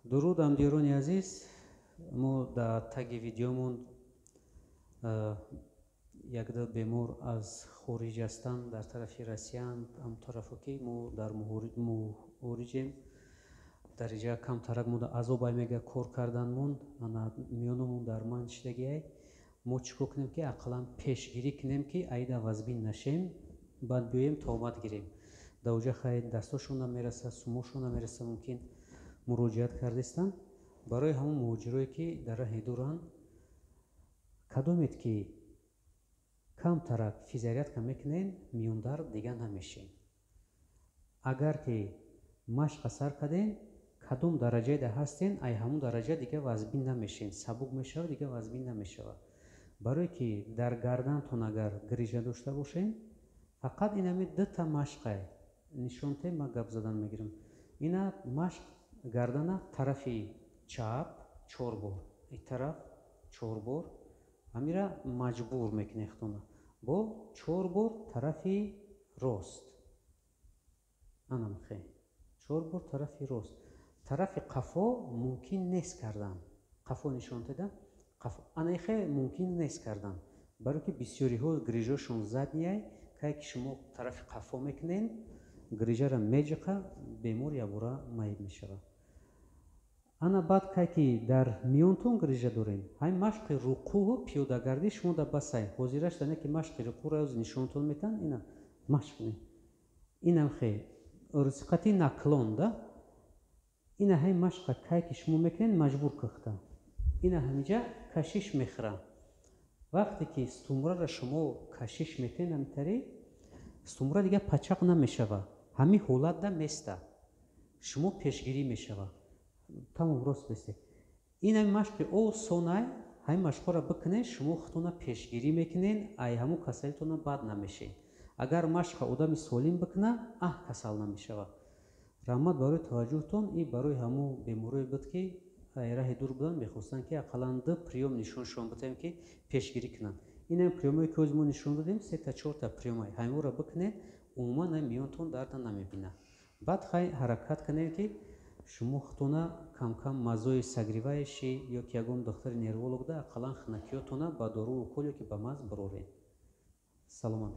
Дуруд, ҳамдиёрони азиз. Мо дар таги видеомон якду бемор аз хориҷ ҳастанд, дар тарафи Россияанд, ҳам тарафо ки мо дар муҳориҷем, дар инҷа камтарак монда азобай мега кор карданмон, ана миёнамон дар ман шидагиай. Мо чӣ кор кунем, ки ақаллан пешгирӣ кунем, ки аида вазбин нашем, баъд биёем таомат гирем. Дар оҷа хай дастошон намерасад, сумошон намерасад, мумкин муроҷиат кардистанд. Барои ҳамон муҳоҷирое, ки дар раҳи дуранд, кадомед ки камтарак физзарядка мекунен, миёндард дига намешен. Агар ки машқа сар карден, кадом дараҷаеда ҳастен, ай ҳамон дараҷа дига вазбин намешен, сабук мешавад, дига вазбин намешавад. Барое ки дар гардантон агар грижа дошта бошен, фақат инами дута машқай нишонте, ман гап задан мегирам. Ина машқ гардана тарафи чап чор бор, и тараф чор бор, ҳамира маҷбур мекунед худтона, бо чор бор тарафи рост, анамхе чор бор тарафи рост. Тарафи қафо мумкин нест кардан, қафо нишон теда, қафо анаихе мумкин нест кардан, барое ки бисёриҳо грижошон задний. Кай ки шумо тарафи қафо мекунед, грижара меҷиқа, бемор якбора маиб мешавад. Ана баъд кай ки дар миёнтон грижа дорем, ҳамин машқи руқӯъу пиёдагардӣ шумо да басай. Ҳозираш дане ки машқи руқӯъро ёз нишонтон метаҳанд, ина машқ кунед, инам хе русиқати наклон да. Ина ҳамин машқа кай ки шумо мекунед, маҷбур кухта, ина ҳаминҷа кашиш мехӯра. Вақте ки стумраро шумо кашиш метаҳед, ҳамитари стумра дига пачақ намешава, ҳамин ҳолатда места, шумо пешгирӣ мешава. Тамом, рост бесте. Ин ҳами машқи осонай, ҳамин машқҳоро бикунед, шумо худтона пешгирӣ мекунед, ай ҳамун касалитона бад намешед. Агар машқа одами солим бикуна, аҳ, касал намешавад. Раҳмат барои таваҷҷӯҳтон. И барои ҳамун беморое буд, ки раҳи дур буданд, мехостанд, ки ақаллан ду приём нишоншон битаем, ки пешгирӣ кунанд. Ин ҳами приёмое ки ҳози мо нишон додем, сета чорта приёмай, ҳаминҳоро бикунед, умуман ҳами миёнтон дарда намебинад. Баъд хай ҳаракат кунед, ки шумо худтона камкам мазои согревающий ё ки ягон духтари нервологда ақаллан хунакиётона ба дору укол ё ки ба маз бироред. Саломат.